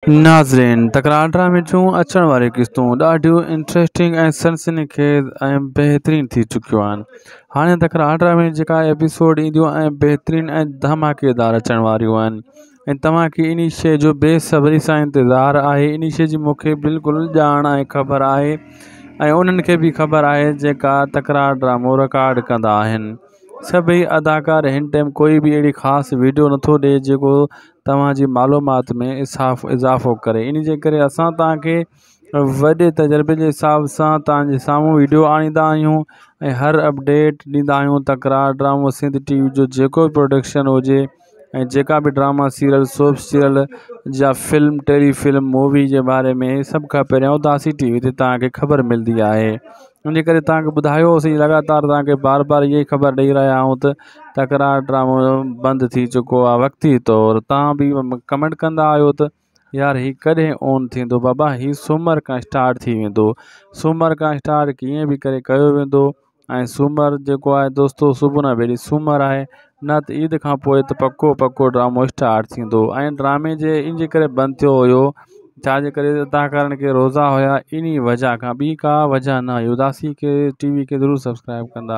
ناظرين تڪرار ڊرامي جون اچڻ واريون قسطون ڏاڍيون انٽريسٽنگ ۽ سنسني خيز ۽ بهترين ٿي چڪيون آهن هاڻي تڪرار ڊرامي جيڪا ايپيسوڊ اينديون ۽ بهترين ۽ ڌماڪيدار اچڻ واريون آهن ۽ توهان کي انهي شيء جو بي صبري سان انتظار آهي انهي شيء جي مون کي بلڪل ڄاڻ ۽ خبر آهي ۽ انهن کي به خبر آهي جيڪا تڪرار ڊرامو رڪارڊ ڪندا آهن سڀئي اداڪار هن ٽائيم ڪوئي به اهڙي خاص ويڊيو نٿو ڏي جيڪو توهان جي معلومات ۾ اضافو ڪري ان جي ڪري اسان توهان کي وڏي تجربي جي حساب سان توهان جي سامهون ويڊيو آڻيندا آهيون ۽ هر اپڊيٽ ڏيندا آهيون تڪرار ڊرامو سنڌ ٽي وي جو جيڪو به پروڊڪشن هجي ۽ جيڪا به ڊراما سيريل سوپ سيريل يا فلم ٽيلي فلم مووي جي باري ۾ سڀ کان پهريان اداسي ٽي وي تي توهان کي خبر ملندي آهي ان جي ڪري توهان کي ٻڌايوسين لڳاتار توهان کي بار بار اها ئي خبر ڏئي رهيا آهيون ته تڪرار ڊرامو بند ٿي چڪو آهي وقتي طور توهان به ڪمينٽ ڪندا آهيو ته يار هي ڪڏهن اون ٿيندو بابا هي سومر کان اسٽارٽ ٿي ويندو سومر کان اسٽارٽ ڪيئن به ڪري ڪيو ويندو ۽ سومر جيڪو آهي دوستو صبح نه ويلي سومر آهي نه ته عيد کان پوء ته پڪو پڪو ڊرامو اسٽارٽ ٿيندو ۽ ڊرامي جي ان جي ڪري بند ٿيو هيو ڇا جي ڪري اداڪارن کي روزا هيا انهي وجه کان ٻي ڪا وجه نه هئي اداسي کي ٽي وي کي ضرور سبسڪرائب ڪندا.